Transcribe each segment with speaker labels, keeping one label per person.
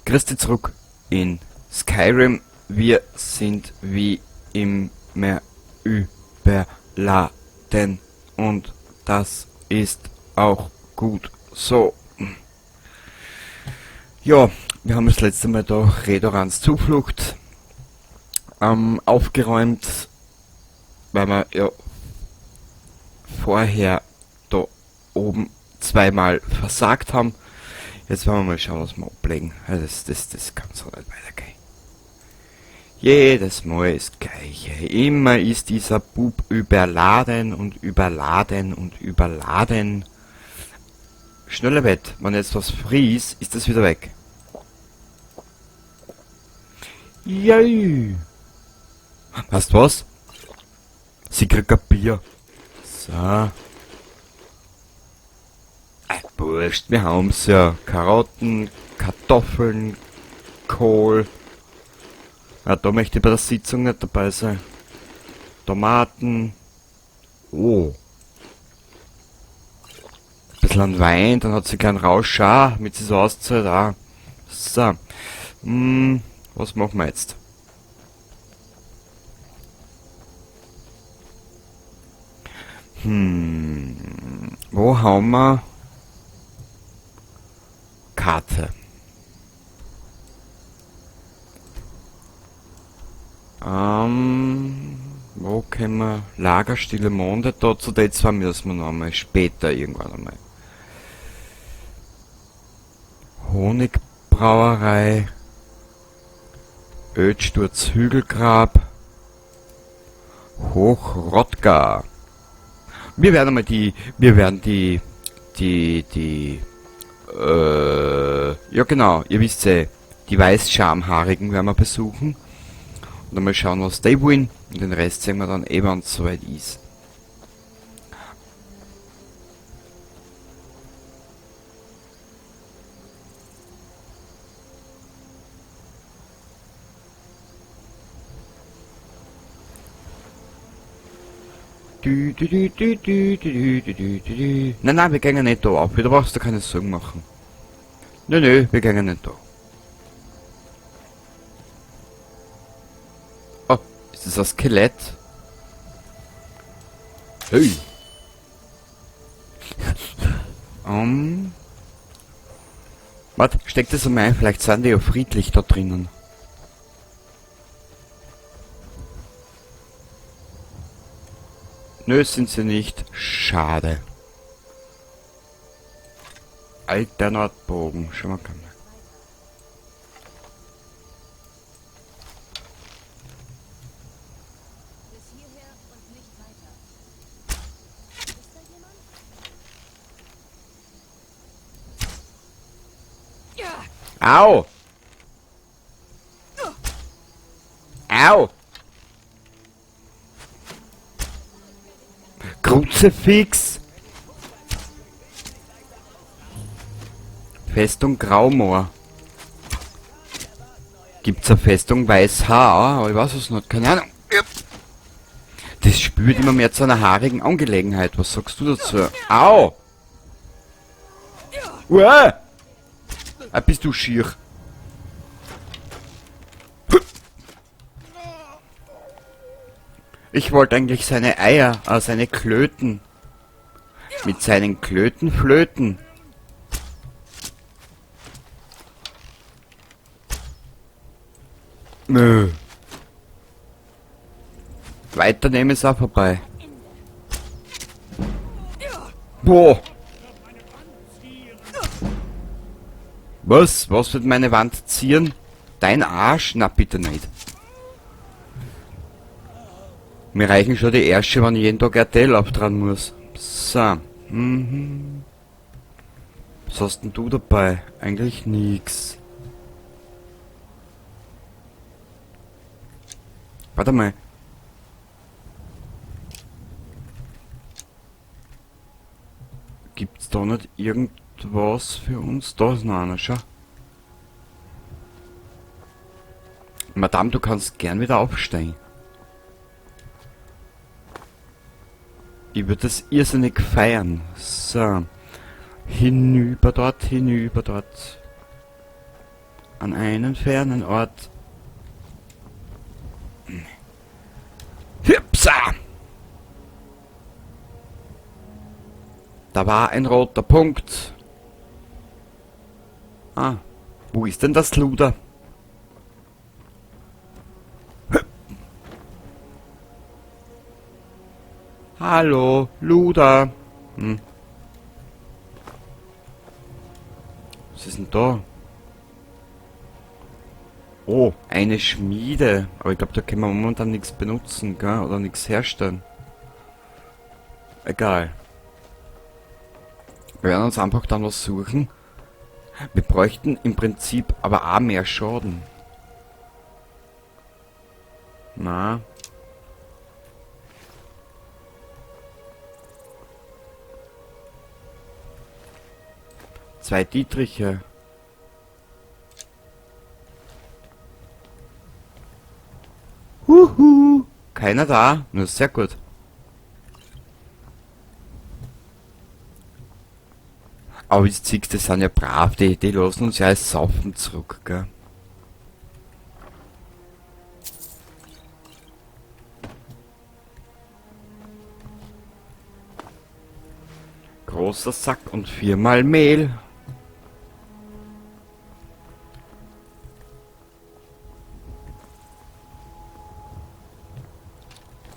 Speaker 1: Christi zurück in Skyrim. Wir sind wie immer überladen und das ist auch gut so. Ja, wir haben das letzte Mal da Redorans Zuflucht aufgeräumt, weil wir ja vorher da oben zweimal versagt haben. Jetzt werden wir mal schauen, was wir ablegen. Also das kann so nicht weitergehen. Jedes Mal das Gleiche. Immer ist dieser Bub überladen und überladen und überladen. Schneller Bett. Wenn jetzt was fries, ist das wieder weg. Jai. Weißt du was? Sie kriegt ein Bier. So. Wurscht, wir haben's ja. Karotten, Kartoffeln, Kohl. Ja, da möchte ich bei der Sitzung nicht dabei sein. Tomaten. Oh. Ein bisschen an Wein, dann hat sie keinen Rausch auch, damit sie so auszahlt. Ah. So. Was machen wir jetzt? Wo haben wir Karte? Wo können wir Lager Stille Monde? Da zu den zwei müssen wir noch einmal später irgendwann einmal. Honigbrauerei, Ödsturz Hügelgrab, Hochrodgar. Wir werden einmal die, wir werden die, die, die, ja genau, ihr wisst ja, die Weißschamhaarigen werden wir besuchen. Und einmal schauen, was die wollen. Und den Rest sehen wir dann eh, wenn es soweit ist. Du, du, du, du, du, du, du, du, du, du. Nein, nein, wir gehen nicht da auf. Da brauchst du keine Sorgen machen. Nö, nö, wir gehen nicht da. Oh, ist das ein Skelett? Hey! Warte, steck das einmal ein, vielleicht sind die ja friedlich da drinnen. Nö, sind sie nicht. Schade. Alter Nordbogen. Schau mal, kann man.
Speaker 2: Bis hierher und nicht weiter. Ist da jemand?
Speaker 1: Au! Au! Kruzifix! Festung Graumoor. Gibt's eine Festung Weißhaar? Aber ich weiß es nicht, keine Ahnung. Ja. Das spürt immer mehr zu einer haarigen Angelegenheit. Was sagst du dazu? Au! Uah! Ah, bist du schier. Ich wollte eigentlich seine Eier, seine Klöten. Mit seinen Klöten flöten. Nö. Weiternehmen ist auch vorbei. Boah. Was? Was wird meine Wand zieren? Dein Arsch? Na bitte nicht. Mir reichen schon die Ärsche, wenn ich jeden Tag RTL auftragen muss. So. Was hast denn du dabei? Eigentlich nix. Warte mal. Gibt's da nicht irgendwas für uns? Da ist noch einer, schau. Madame, du kannst gern wieder aufsteigen. Ich würd das irrsinnig feiern. So. Hinüber dort, hinüber dort. An einen fernen Ort. Hüpsa! Da war ein roter Punkt. Ah, wo ist denn das Luder? Hallo, Luder. Hm. Was ist denn da? Oh, eine Schmiede. Aber ich glaube, da können wir momentan nichts benutzen, gell? Oder nichts herstellen. Egal. Wir werden uns einfach dann was suchen. Wir bräuchten im Prinzip aber auch mehr Schaden. Na. Zwei Dietriche. Huhu. Keiner da. Nur sehr gut. Aber wie du siehst, die sind ja brav, die lassen uns ja als Saufen zurück, gell? Großer Sack und 4-mal Mehl.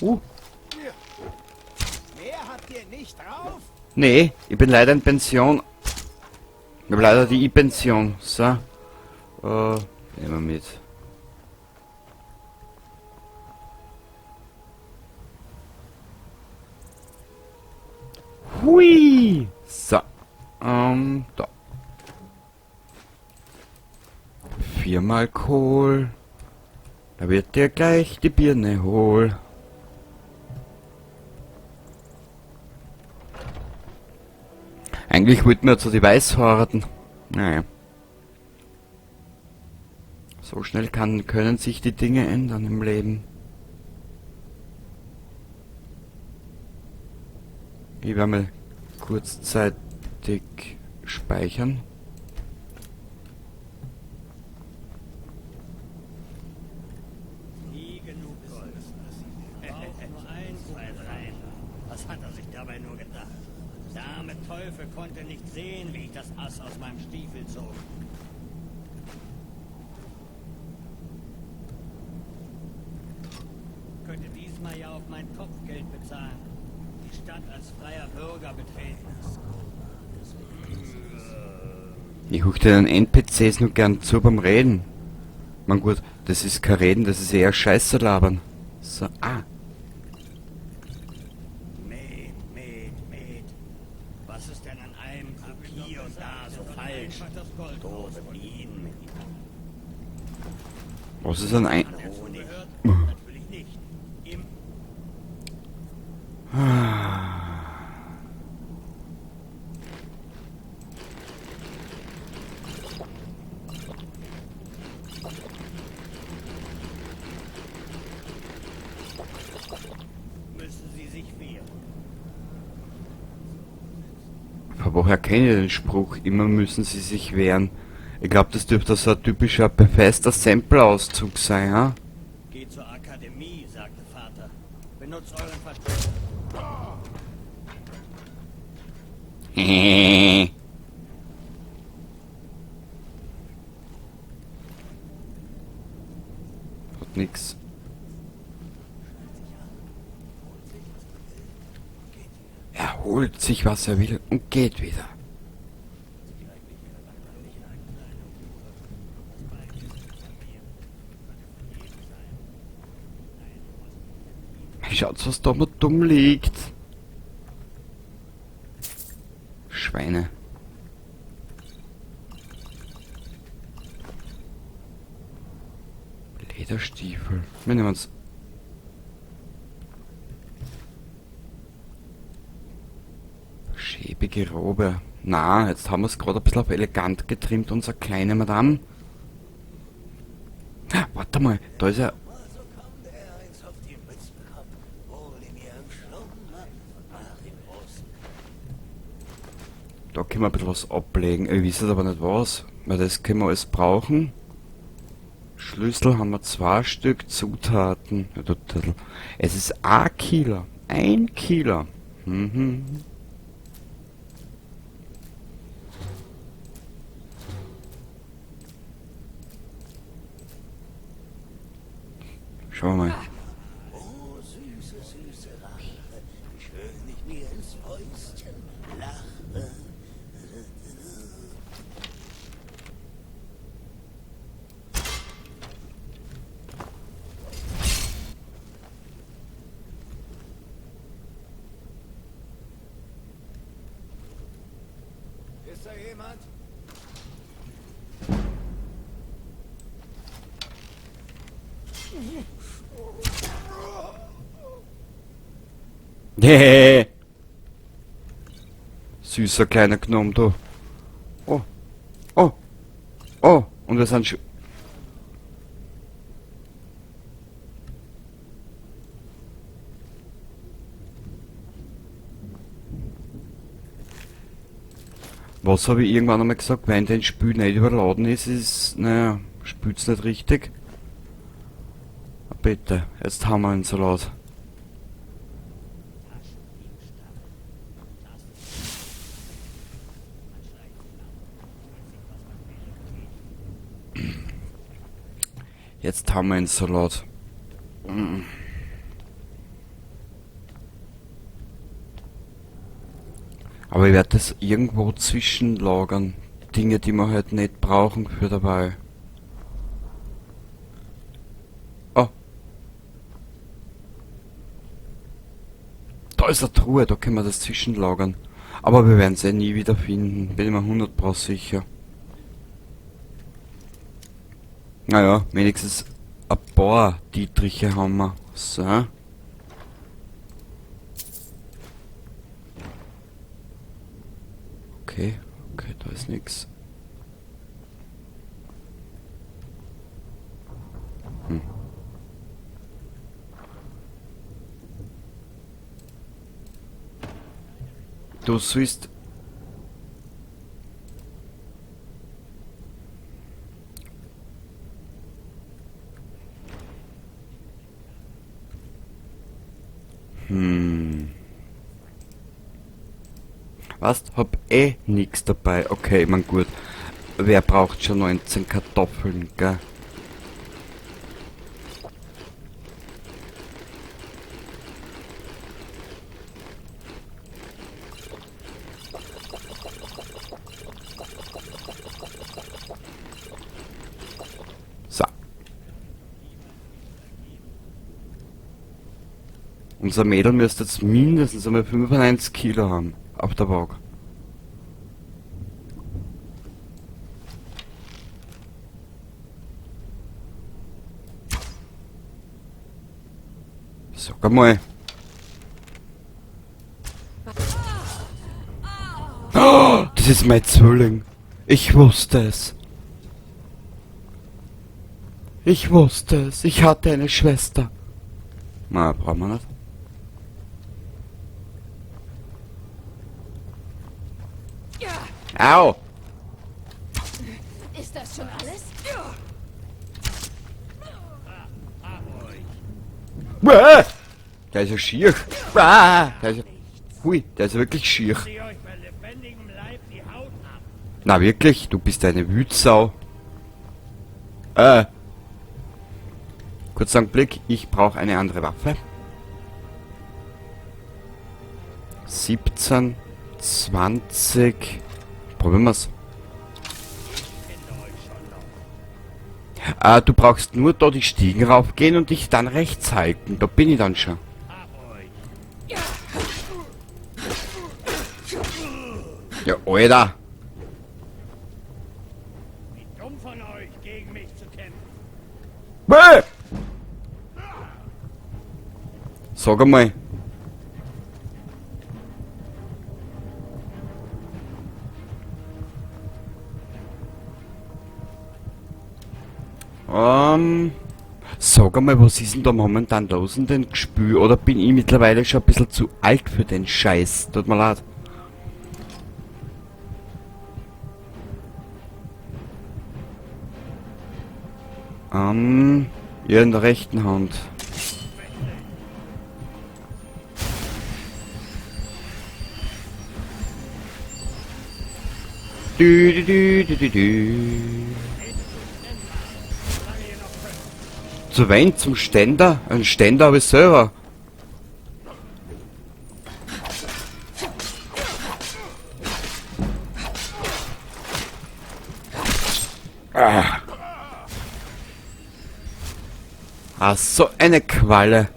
Speaker 3: Mehr habt ihr nicht drauf?
Speaker 1: Nee, ich bin leider in Pension. Ich hab leider die I-Pension. So. Nehmen wir mit. Hui! So. Da. 4-mal Kohl. Da wird dir gleich die Birne hohl. Eigentlich wollten wir zu die Weißhaarigen. Naja. So schnell können sich die Dinge ändern im Leben. Ich werde mal kurzzeitig speichern.
Speaker 4: Nie genug Gold. Braucht nur 1, 2, 3. Was hat er sich dabei nur gedacht? Der arme Teufel konnte nicht sehen, wie ich das Ass aus meinem Stiefel zog. Könnte diesmal ja auf mein Kopfgeld bezahlen. Die Stadt als freier Bürger betreten.
Speaker 1: Ich huch den N P Cs nur gern zu beim Reden. Man gut, das ist kein Reden, das ist eher Scheiße labern. So, ah.
Speaker 4: Met, Met, Met. Was ist denn an einem Krug hier und da so falsch? Doofe Bienen mit
Speaker 1: Was ist an ein...
Speaker 4: Honig? Natürlich nicht. Im Müssen Sie sich wehren.
Speaker 1: Aber woher kenne ich den Spruch? Immer müssen sie sich wehren. Ich glaub, das dürfte so ein typischer Bethesda Sample-Auszug sein, ha?
Speaker 4: Geht zur Akademie, sagte Vater. Benutzt euren Verstand.
Speaker 1: Hat nix. Er holt sich, was er will und geht wieder. Schaut, was da mal dumm liegt. Schweine. Lederstiefel. Wir nehmen uns. Schäbige Robe. Na, jetzt haben wir's grad ein bisschen auf elegant getrimmt, unser kleine Madame. Ah, warte mal, da ist ja... Da können wir ein bisschen was ablegen. Ich weiß aber nicht was. Weil das können wir alles brauchen. Schlüssel haben wir 2 Stück, Zutaten. Ja, total. Es ist 1 Kilo. 1 Kilo. Schauen wir mal.
Speaker 3: Oh, süße, süße Rache, wie schön ich mir ins Fäustchen lache. Ist da jemand?
Speaker 1: Nee. Süßer kleiner Gnom, du. Oh. Oh. Oh. Und wir sind schon... Was habe ich irgendwann einmal gesagt? Wenn dein Spiel nicht überladen ist, ist... Naja, spielt's nicht richtig. Ah, bitte, jetzt haben wir einen Salat. Jetzt haben wir einen Salat. Aber ich werde das irgendwo zwischenlagern. Dinge, die wir halt nicht brauchen für dabei. Oh. Da ist eine Truhe, da können wir das zwischenlagern. Aber wir werden es eh nie wieder finden, bin ich mir 100% sicher. Naja, wenigstens ein paar Dietriche haben wir. So. Okay, okay, da ist nix. Du sollst... Was? Hab eh nix dabei. Okay, ich mein gut. Wer braucht schon 19 Kartoffeln, gell? So. Unser Mädel müsste jetzt mindestens einmal 95 Kilo haben auf der Waage. Sag einmal. Oh, das ist mein Zwilling. Ich wusste es. Ich wusste es. Ich hatte eine Schwester. Na, brauchen wir nicht. Au!
Speaker 2: Ist das schon alles?
Speaker 1: Bäh! Der ist ja schier. Bäh! Der ist ja, hui, der ist ja wirklich schier. Na wirklich, du bist eine Wütsau. Kurzer Blick, ich brauche eine andere Waffe. 17, 20. Probieren wir's. Du brauchst nur da die Stiegen raufgehen und dich dann rechts halten. Da bin ich dann schon. Ja, Alter.
Speaker 4: Wie dumm von euch, gegen mich zu kämpfen.
Speaker 1: Bäh! Sag einmal. Sag einmal, was ist denn da momentan los in dem Gespül? Oder bin ich mittlerweile schon ein bisschen zu alt für den Scheiß? Tut mir leid. Ja, in der rechten Hand. Dü, dü, dü, dü, dü, dü. Zu wen? Zum Ständer? Einen Ständer habe ich selber. Ah. Ah, so eine Qualle.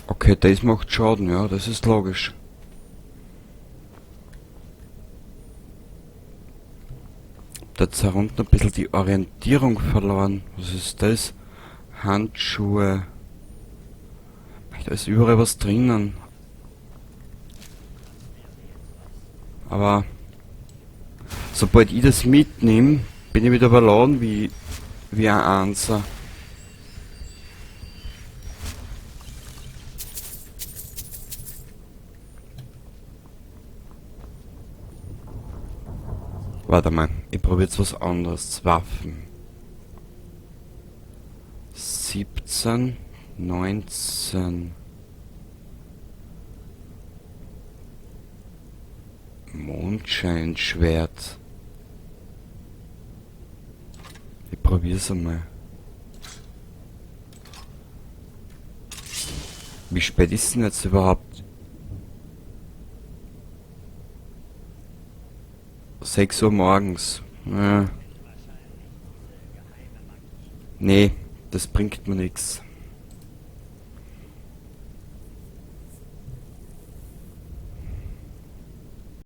Speaker 1: Okay, das macht Schaden, ja, das ist logisch. Da hat da unten ein bisschen die Orientierung verloren. Was ist das? Handschuhe. Da ist überall was drinnen. Aber sobald ich das mitnehme, bin ich wieder überladen wie ein Einser. Warte mal, ich probiere jetzt was anderes. Waffen. 17, 19. Mondscheinschwert. Ich probier's einmal. Wie spät ist denn jetzt überhaupt? 6 Uhr morgens. Ja. Nee, das bringt mir nix.